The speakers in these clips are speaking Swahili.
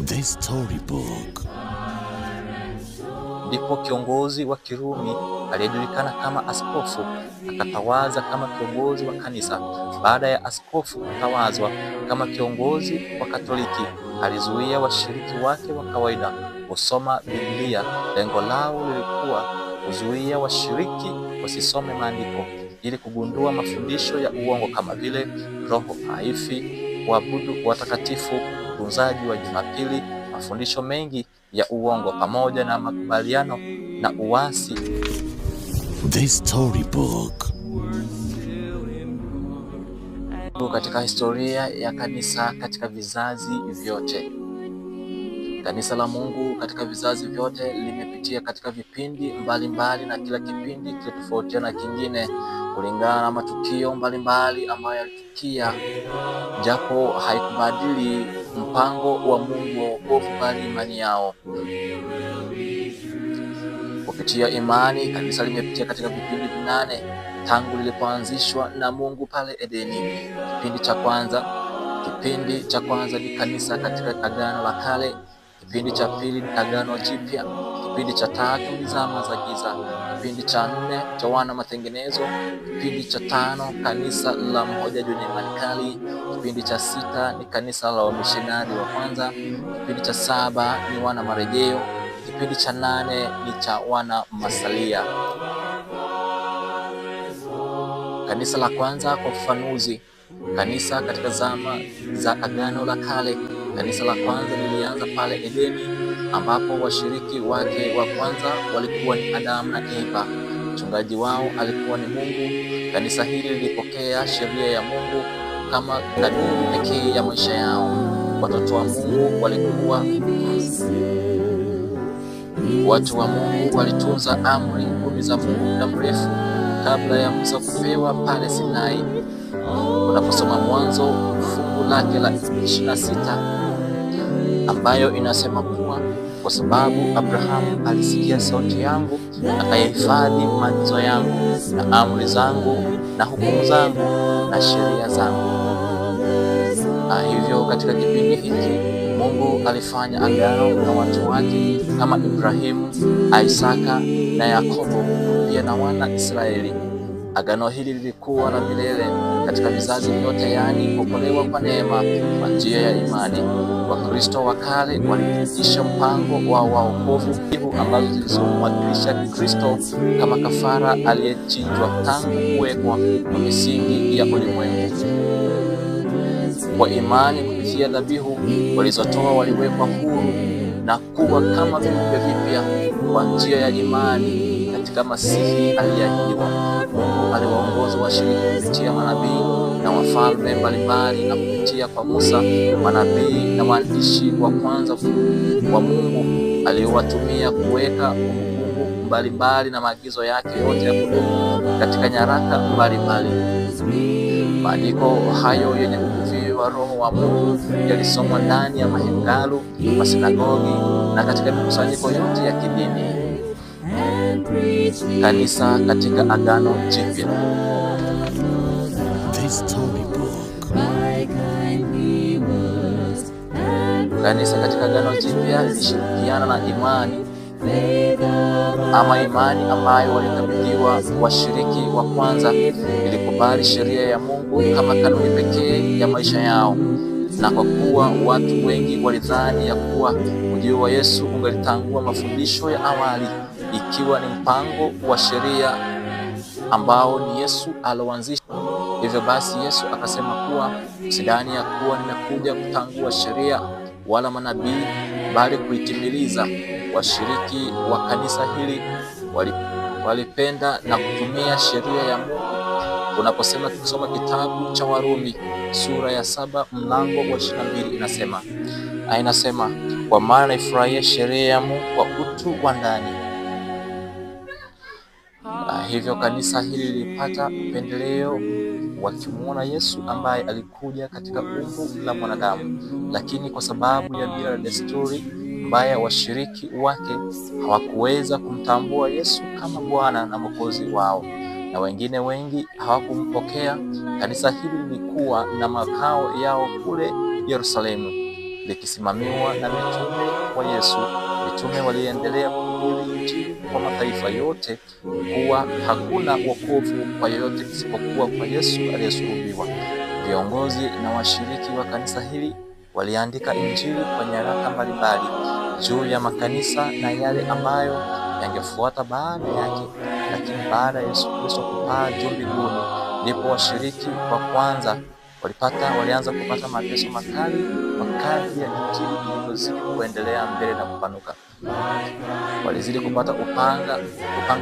The Storybook. Ndipo kiongozi wa Kirumi aliyejulikana kama askofu akatawaza kama kiongozi wa kanisa. Baada ya askofu kutawazwa kama kiongozi wa Katoliki, alizuia washiriki wake wa kawaida kusoma Biblia. Lengo lao lilikuwa kuzuia washiriki wasisome maandiko ili kugundua mafundisho ya uongo kama vile roho haifi, kuabudu watakatifu, utunzaji wa Jumapili, mafundisho mengi ya uongo pamoja na makubaliano na uasi. The Storybook. Katika historia ya kanisa katika vizazi vyote. Kanisa la Mungu katika vizazi vyote limepitia katika vipindi mbalimbali na kila kipindi kilitofautiana na kingine kulingana na matukio mbalimbali ambayo yalitukia, japo haikubadili mpango wa Mungu wa wokovu, bali imani yao. Kupitia imani, kanisa limepitia katika vipindi vinane tangu lilipoanzishwa na Mungu pale Edeni. Kipindi cha kwanza, kipindi cha kwanza ni kanisa katika Agano la Kale. Kipindi cha pili ni Agano Jipya. Kipindi cha tatu ni zama za giza. Kipindi cha nne cha wana matengenezo. Kipindi cha tano kanisa la mhojaji wenye imani kali. Kipindi cha sita ni kanisa la wamishonari wa kwanza. Kipindi cha saba ni wana marejeo. Kipindi cha nane ni cha wana masalia. Kanisa la kwanza kwa ufafanuzi. Kanisa katika zama za Agano la Kale. Kanisa la kwanza lilianza pale Edeni, ambapo washiriki wake wa kwanza walikuwa ni Adamu na Eva. Mchungaji wao alikuwa ni Mungu. Kanisa hili lilipokea sheria ya Mungu kama kanuni pekee ya maisha yao. Watoto wa Mungu walikuwa watu wa Mungu, walitunza amri 10 za Mungu muda mrefu kabla ya Musa kupewa pale Sinai. Unaposoma Mwanzo fungu lake la 26 ambayo inasema kuwa kwa sababu Abrahamu alisikia sauti yangu akayahifadhi maagizo yangu na amri zangu na hukumu zangu na sheria zangu. Na hivyo katika kipindi hiki Mungu alifanya agano na watu wake kama Ibrahimu, Isaka na Yakobo, pia na wana Israeli. Agano hili lilikuwa la milele katika vizazi vyote, yaani kuokolewa kwa neema kwa njia ya imani. Wakristo wa kale walipitisha mpango wa wokovu ambazo zilizomwakilisha Kristo kama kafara aliyechinjwa tangu kuwekwa kwa misingi ya ulimwengu. Kwa imani kupitia dhabihu walizotoa waliwekwa huru na kuwa kama viumbe vipya kwa njia ya imani katika Masihi aliyeahidiwa. Mungu aliwaongoza washiriki kupitia manabii na wafalme mbalimbali na kupitia kwa Musa, manabii na waandishi wa kwanza wa Mungu aliyowatumia kuweka kumbukumbu mbalimbali na maagizo yake yote ya kudumu katika nyaraka mbalimbali. Maandiko hayo yenye uvuvio wa Roho wa Mungu yalisomwa ndani ya mahekalu, masinagogi na katika mikusanyiko yote ya kidini. Kanisa katika Agano Jipya. The Storybook. Kanisa katika Agano Jipya lilishirikiana na imani ama imani ambayo walikabidhiwa washiriki wa kwanza, ilikubali sheria ya Mungu kama kanuni pekee ya maisha yao. Na kwa kuwa watu wengi walidhani ya kuwa ujio wa Yesu ungelitangua mafundisho ya awali, ikiwa ni mpango wa sheria ambao ni Yesu aloanzisha. Hivyo basi Yesu akasema kuwa msidhani ya kuwa nimekuja kutangua sheria wala manabii, bali kuitimiliza. Washiriki wa kanisa hili walipenda na kutumia sheria ya Mungu. Unaposema kusoma kitabu cha Warumi sura ya 7 mlango wa 22 inasema, kwa maana naifurahia sheria ya Mungu kwa utu wa ndani. Na hivyo kanisa hili lilipata upendeleo wakimuona Yesu ambaye alikuja katika umbo la mwanadamu, lakini kwa sababu ya mila na desturi mbaya washiriki wake hawakuweza kumtambua Yesu kama Bwana na Mwokozi wao, na wengine wengi hawakumpokea. Kanisa hili lilikuwa na makao yao kule Yerusalemu. likisimamiwa na mitume wa Yesu. Mitume waliendelea kuhubiri Injili kwa mataifa yote kuwa hakuna wokovu kwa yeyote isipokuwa kwa Yesu aliyesulubiwa. Viongozi na washiriki wa kanisa hili waliandika Injili kwa nyaraka mbalimbali juu ya makanisa na yale ambayo yangefuata baada yake. Lakini baada ya Yesu Kristo kupaa juu mbinguni, ndipo washiriki wa kwanza walianza kupata mateso makali kwa kadri ya Injili ilivyozidi kuendelea mbele na kupanuka. Walizidi kupata upanga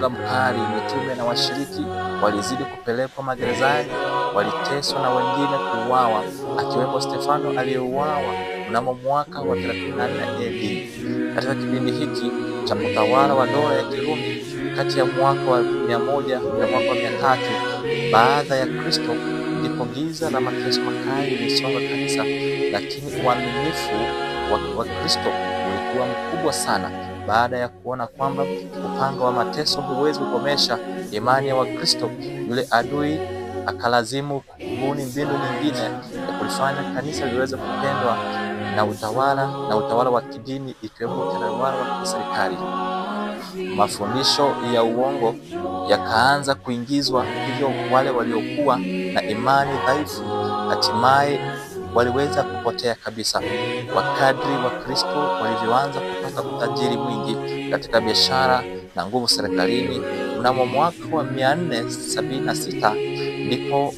mkali. Mitume na washiriki walizidi kupelekwa magerezani, waliteswa na wengine kuuawa, akiwemo Stefano aliyeuawa mnamo mwaka wa 34 AD. Katika kipindi hiki cha utawala wa dola ya Kirumi kati ya mwaka wa 100 na mwaka wa 300 baada ya Kristo, ndipo giza la mateso makali lilisonga kanisa, lakini uaminifu wa Kristo ulikuwa mkubwa sana. Baada ya kuona kwamba upanga wa mateso huwezi kukomesha imani ya Wakristo, yule adui akalazimu kubuni mbinu nyingine ya kulifanya kanisa liweze kupendwa na utawala wa kidini, ikiwemo utawala wa kiserikali. Mafundisho ya uongo yakaanza kuingizwa, hivyo wale waliokuwa na imani dhaifu hatimaye waliweza kupotea kabisa. Kwa kadri Wakristo walivyoanza kupata utajiri mwingi katika biashara na nguvu serikalini, mnamo mwaka wa 476 ndipo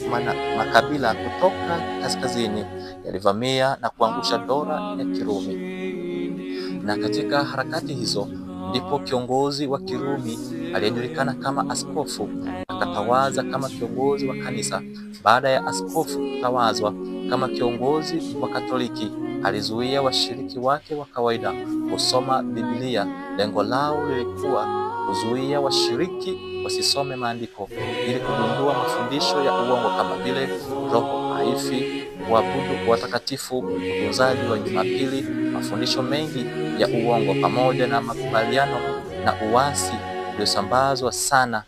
makabila kutoka kaskazini yalivamia na kuangusha dola ya Kirumi. Na katika harakati hizo ndipo kiongozi wa Kirumi aliyejulikana kama askofu akatawaza kama kiongozi wa kanisa. Baada ya askofu kutawazwa kama kiongozi wa Katoliki, alizuia washiriki wake wa kawaida kusoma Biblia. Lengo lao lilikuwa kuzuia washiriki wasisome maandiko ili kugundua mafundisho ya uongo kama vile roho haifi, kuabudu watakatifu, utunzaji wa Jumapili, mafundisho mengi ya uongo pamoja na makubaliano na uasi uliosambazwa sana.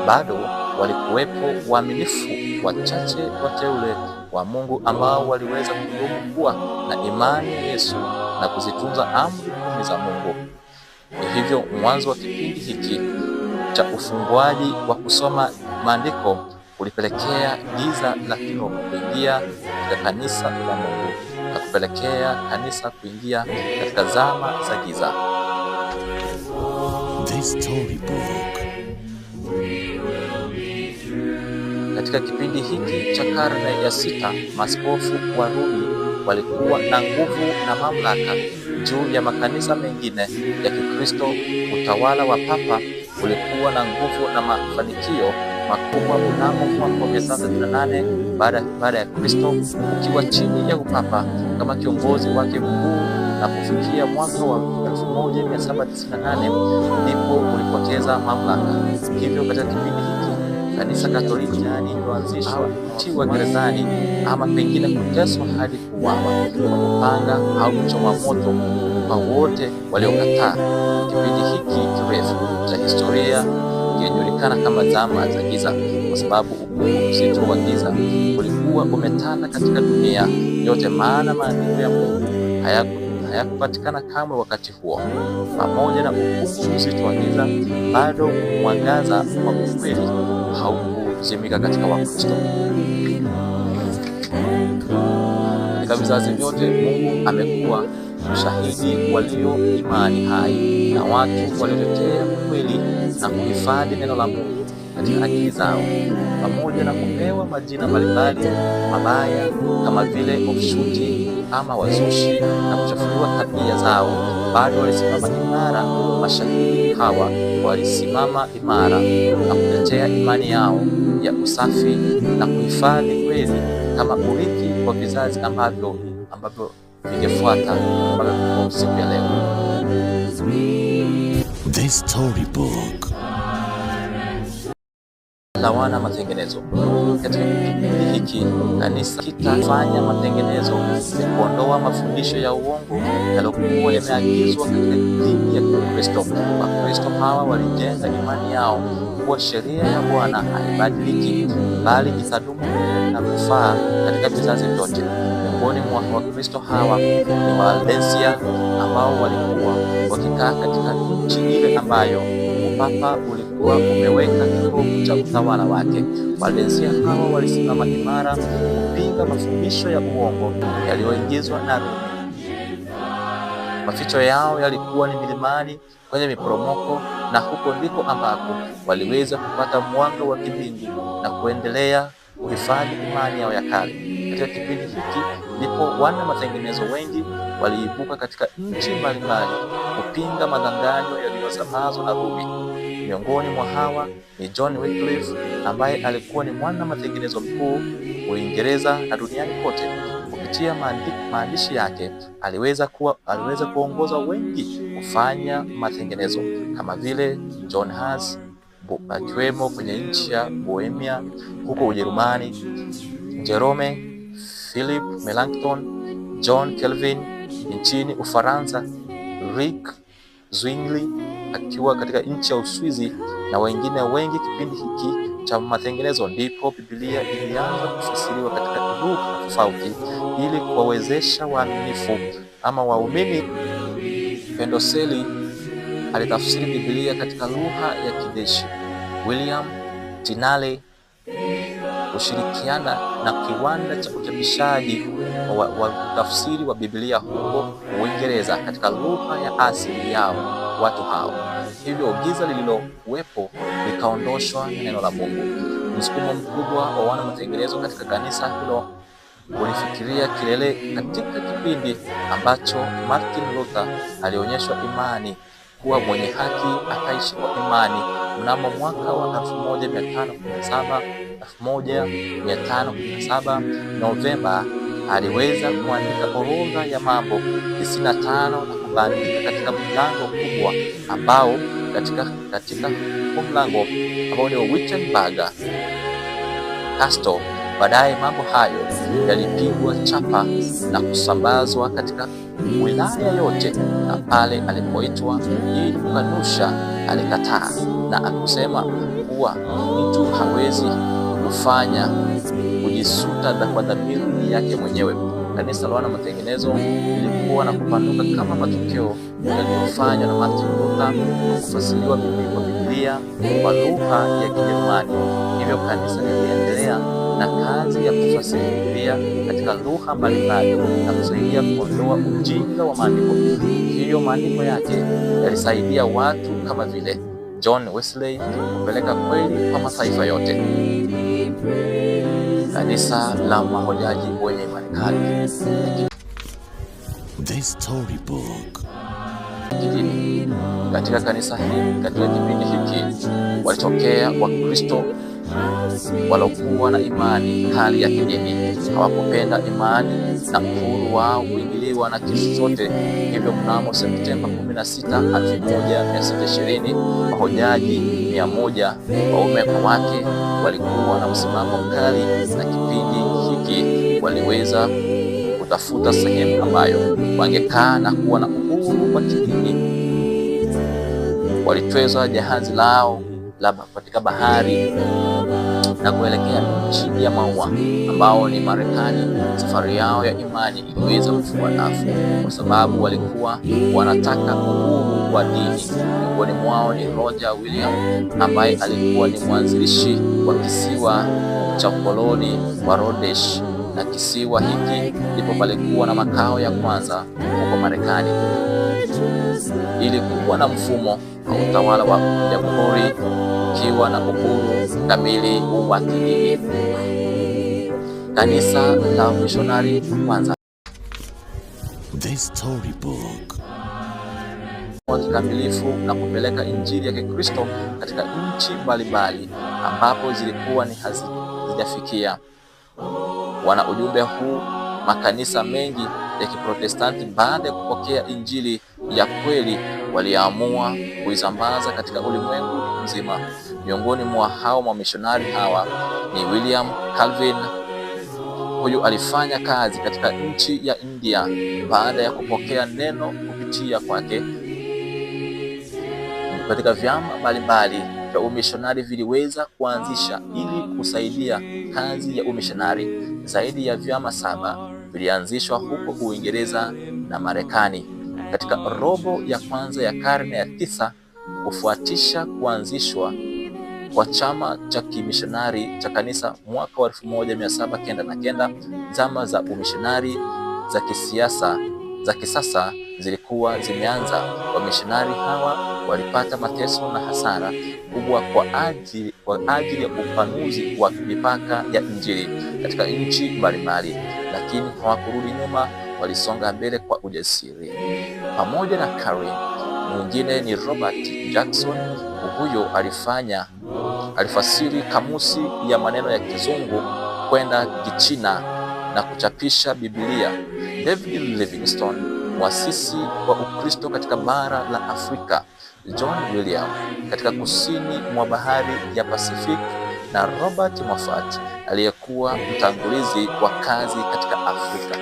Bado walikuwepo waaminifu wachache wateule wa Mungu ambao waliweza kudumu kuwa na imani ya Yesu na kuzitunza amri 10 za Mungu. Hivyo mwanzo wa kipindi hiki cha ufunguaji wa kusoma maandiko ulipelekea giza la kiroho kuingia katika kanisa la Mungu na kupelekea kanisa kuingia katika zama za giza. The Storybook. Katika kipindi hiki cha karne ya 6, maaskofu wa Rumi walikuwa na nguvu na mamlaka juu ya makanisa mengine ya Kikristo. Utawala wa papa ulikuwa na nguvu na mafanikio makubwa mnamo mwaka wa 538 baada ya Kristo, ukiwa chini ya upapa kama kiongozi wake mkuu, na kufikia mwaka wa 1798 ndipo ulipoteza mamlaka. Hivyo katika kipindi hiki kanisa Katoliki lilianzishwa kutiwa gerezani ama pengine kuteswa hadi kuuawa kwa kupanga au kuchomwa moto kwa wote waliokataa. Kipindi hiki kirefu cha historia kilijulikana kama zama za giza, kwa sababu ukungu mzito wa giza ulikuwa umetanda katika dunia yote, maana maandiko ya Mungu hayakupatikana kamwe wakati huo. Pamoja na ukungu mzito wa giza, bado mwangaza wa ukweli haukuzimika katika Wakristo. Katika vizazi vyote Mungu amekuwa mshahidi walio imani hai na watu waliotetea ukweli na kuhifadhi neno la Mungu katika akili zao, pamoja na kupewa majina mbalimbali mabaya kama vile ofshuti ama wazushi na kuchafuliwa tabia zao, bado walisimama imara. Mashahidi hawa walisimama imara na kutetea imani yao ya usafi na kuhifadhi kweli kama urithi kwa vizazi ambavyo vingefuata mpaka kwa siku ya leo. The Storybook. Lawana matengenezo. Katika kipindi hiki kanisa kitafanya matengenezo ya kuondoa mafundisho ya uongo yaliyokuwa yameagizwa katika dini ya Kikristo. Wakristo hawa walijenga imani yao kuwa sheria ya Bwana haibadiliki, bali itadumu na kufaa katika vizazi vyote. Miongoni mwa Wakristo hawa ni Waldensia ambao walikuwa wakikaa katika nchi ile ambayo upapa ulikuwa umeweka kikomo cha utawala wake. Waldensia hawa walisimama imara kupinga mafundisho ya uongo yaliyoingizwa na Rumi. Maficho yao yalikuwa ni milimani, kwenye miporomoko, na huko ndiko ambako waliweza kupata mwanga wa kimbingu na kuendelea kuhifadhi imani yao ya kale. Katika kipindi hiki ndipo wana matengenezo wengi waliibuka katika nchi mbalimbali kupinga madanganyo yaliyosambazwa na Rumi. Miongoni mwa hawa ni John Wycliffe ambaye alikuwa ni mwana matengenezo mkuu Uingereza na duniani kote. Kupitia maandishi yake aliweza kuongoza wengi kufanya matengenezo kama vile John Hus akiwemo kwenye nchi ya Bohemia huko Ujerumani, Jerome Philip Melanchthon, John Calvin nchini Ufaransa, Rick Zwingli akiwa katika nchi ya Uswizi na wengine wengi. Kipindi hiki cha matengenezo ndipo Biblia ilianza kufasiriwa katika lugha tofauti ili kuwawezesha waaminifu ama waumini. Pendoseli alitafsiri Biblia katika lugha ya Kideshi. William Tyndale kushirikiana na kiwanda cha uchapishaji wa utafsiri wa Biblia huko Uingereza katika lugha ya asili yao watu hao. Hivyo giza lililokuwepo likaondoshwa na neno la Mungu. Msukumo mkubwa wa wana matengenezo katika kanisa hilo ulifikiria kilele katika kipindi ambacho Martin Luther alionyeshwa imani kuwa mwenye haki ataishi kwa imani mnamo mwaka wa 1517 Novemba aliweza kuandika orodha ya mambo 95 na kubandika katika mlango mkubwa ambao katika mlango ambao ni Wittenberg Castle. Baadaye mambo hayo yalipigwa chapa na kusambazwa katika wilaya yote, na pale alipoitwa ili kukanusha alikataa na akusema kuwa mtu hawezi kufanya kujisuta kwa dhamiri yake mwenyewe. Kanisa la wana matengenezo lilikuwa na kupanuka kama matokeo yaliyofanywa na Martin Luther kwa kufasiriwa kwa Biblia kwa lugha ya Kijerumani. Hivyo kanisa liliendelea na kazi ya kufasiri Biblia katika lugha mbalimbali na kusaidia kuondoa ujinga wa maandiko. Hiyo maandiko yake yalisaidia watu kama vile John Wesley kupeleka kweli kwa mataifa yote. Kanisa la mahojaji wenye imani kali. The Storybook. Kidini. Katika kanisa hili, katika kipindi hiki walitokea Wakristo walokuwa na imani kali ya kidini. Hawakupenda imani na uhuru wao kuingiliwa na kitu chochote. Hivyo mnamo Septemba 16, 1620 mahojaji 100 waume kwa wake walikuwa na msimamo mkali, na kipindi hiki waliweza kutafuta sehemu ambayo wangekaa na kuwa na uhuru wa kidini. Walitweza jahazi lao la katika bahari na kuelekea nchi ya maua ambao ni Marekani. Safari yao ya imani iliweza kufua dafu kwa sababu walikuwa wanataka uhuru wa dini. Miongoni mwao ni Roger William ambaye alikuwa ni mwanzilishi wa kisiwa cha ukoloni wa Rhodes, na kisiwa hiki ndipo palikuwa na makao ya kwanza huko Marekani. Ilikuwa na mfumo wa utawala wa jamhuri ukiwa na uhuru kamili wa kidini. Kanisa la mishonari kwanza The Storybook. kikamilifu na kupeleka Injili ya Kikristo katika nchi mbalimbali ambapo zilikuwa ni hazijafikia. Wana ujumbe huu makanisa mengi ya Kiprotestanti baada ya kupokea Injili ya kweli waliamua kuisambaza katika ulimwengu mzima. Miongoni mwa hao mamishonari hawa ni William Calvin. Huyu alifanya kazi katika nchi ya India baada ya kupokea neno kupitia kwake. Katika vyama mbalimbali vya umishonari viliweza kuanzisha ili kusaidia kazi ya umishonari. Zaidi ya vyama 7 vilianzishwa huko Uingereza na Marekani katika robo ya kwanza ya karne ya 9, kufuatisha kuanzishwa kwa chama cha kimishonari cha kanisa mwaka wa 1799. Zama za umishonari za kisiasa za kisasa zilikuwa zimeanza. Wamishonari hawa walipata mateso na hasara kubwa kwa ajili ya upanuzi wa mipaka ya Injili katika nchi mbalimbali, lakini hawakurudi nyuma, walisonga mbele kwa ujasiri. Pamoja na Carey, mwingine ni Robert Jackson. Huyo alifasiri kamusi ya maneno ya Kizungu kwenda Kichina na kuchapisha Biblia. David Livingstone, mwasisi wa Ukristo katika bara la Afrika, John William katika kusini mwa bahari ya Pacific na Robert Moffat aliyekuwa mtangulizi wa kazi katika Afrika.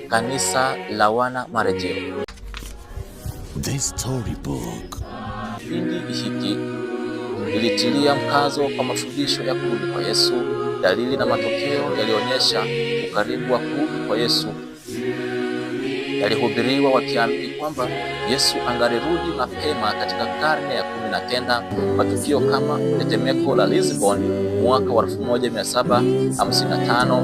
Kanisa la wana marejeo. The Storybook. Kipindi hiki ilitilia mkazo kwa mafundisho ya kurudi kwa Yesu. Dalili na matokeo yalionyesha ukaribu wa kurudi kwa Yesu yalihubiriwa, wakiamini kwamba Yesu angalirudi mapema katika karne ya 19. Matukio kama tetemeko la Lisbon mwaka wa 1755,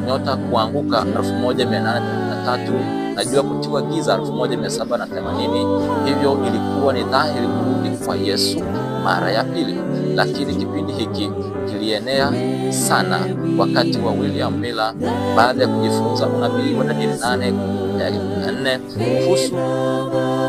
nyota kuanguka 1883 na jua kutiwa giza 1780. Hivyo ilikuwa ni dhahiri kurudi kwa Yesu mara ya pili, lakini kipindi hiki kilienea sana wakati wa William Miller baada ya kujifunza unabii wa Danieli 8:14 kuhusu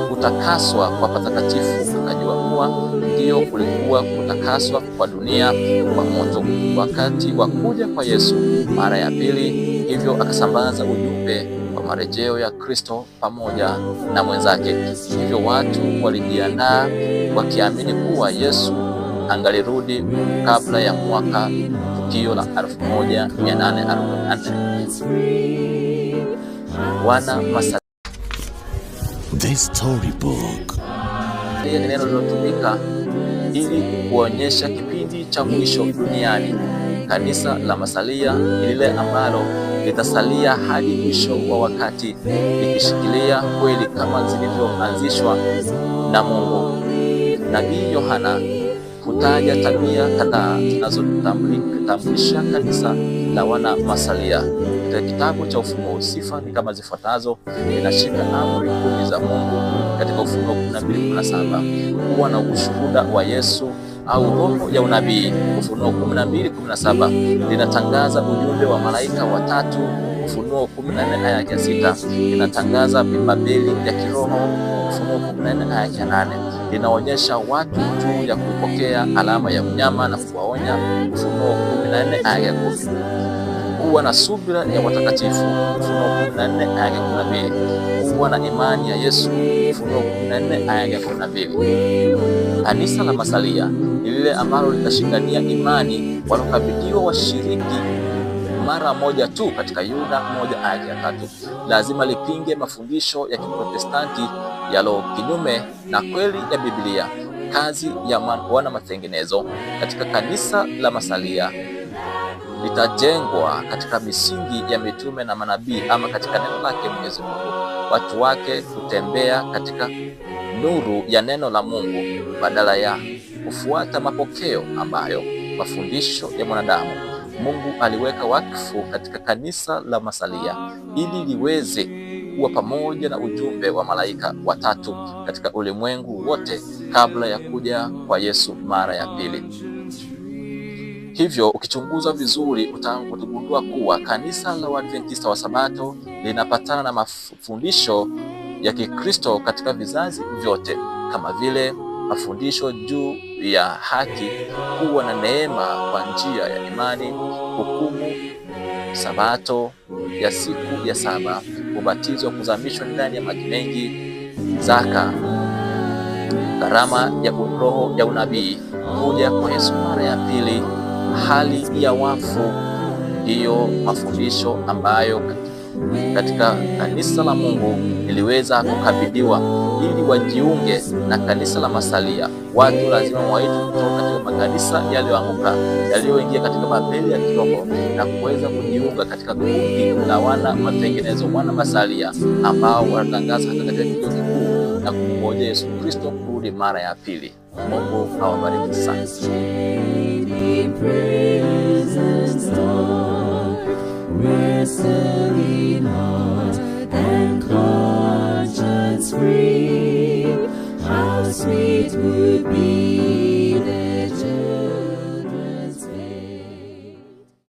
kutakaswa kwa patakatifu, akajua kuwa ndio kulikuwa kutakaswa kwa dunia kwa moto wakati wa kuja kwa Yesu mara ya pili. Hivyo akasambaza ujumbe wa marejeo ya Kristo pamoja na mwenzake. Hivyo watu walijiandaa wakiamini kuwa Yesu angalirudi kabla ya mwaka tukio la 1844. Wana masalia The Storybook. Ni neno lilotumika ili kuonyesha kipindi cha mwisho duniani. Kanisa la masalia ni lile ambalo litasalia hadi mwisho wa wakati, likishikilia kweli kama zilivyoanzishwa na Mungu. Nabii Yohana hutaja tabia kadhaa zinazotambulisha kanisa la wana masalia. Katika kitabu cha Ufunuo, sifa ni kama zifuatazo: linashika amri 10 za Mungu katika Ufunuo 12:17, kuwa na ushuhuda wa Yesu au roho ya unabii, Ufunuo 12:17, linatangaza ujumbe wa malaika watatu, Ufunuo 14 aya ya 6, linatangaza Babeli ya kiroho, Ufunuo 14 aya ya 8, linaonyesha watu juu ya kupokea alama ya mnyama na kuwaonya, Ufunuo 14 aya ya 10, kuwa na subira ya watakatifu, Ufunuo 14 aya ya 12, kuwa na imani ya Yesu, Ufunuo 14 aya ya 12. Kanisa la masalia ni lile ambalo litashindania imani walokabidhiwa washiriki mara moja tu katika Yuda 1 aya ya 3. Lazima lipinge mafundisho ya Kiprotestanti yalo kinyume na kweli ya Biblia. Kazi ya wana matengenezo katika kanisa la masalia litajengwa katika misingi ya mitume na manabii, ama katika neno lake Mwenyezi Mungu. Watu wake kutembea katika nuru ya neno la Mungu badala ya kufuata mapokeo ambayo mafundisho ya mwanadamu. Mungu aliweka wakfu katika kanisa la masalia ili liweze kuwa pamoja na ujumbe wa malaika watatu katika ulimwengu wote kabla ya kuja kwa Yesu mara ya pili. Hivyo ukichunguza vizuri utagundua kuwa kanisa la Waadventista wa Sabato linapatana na mafundisho ya Kikristo katika vizazi vyote, kama vile mafundisho juu ya haki, kuwa na neema kwa njia ya imani, hukumu, Sabato ya siku ya 7, ubatizo wa kuzamishwa ndani ya maji mengi, zaka, karama ya roho ya unabii, kuja kwa Yesu mara ya pili, hali ya wafu. Ndiyo mafundisho ambayo katika kanisa la Mungu liliweza kukabidhiwa ili wajiunge na kanisa la masalia. Watu lazima waitwe kutoka katika makanisa yaliyoanguka, yaliyoingia katika Babeli ya kiroho na kuweza kujiunga katika kundi la wana matengenezo, wana masalia ambao wanatangaza hata katika kilio kikuu na kumngojea Yesu Kristo kurudi mara ya pili. Mungu awabariki sana. Wrestling heart and conscience free, how sweet would be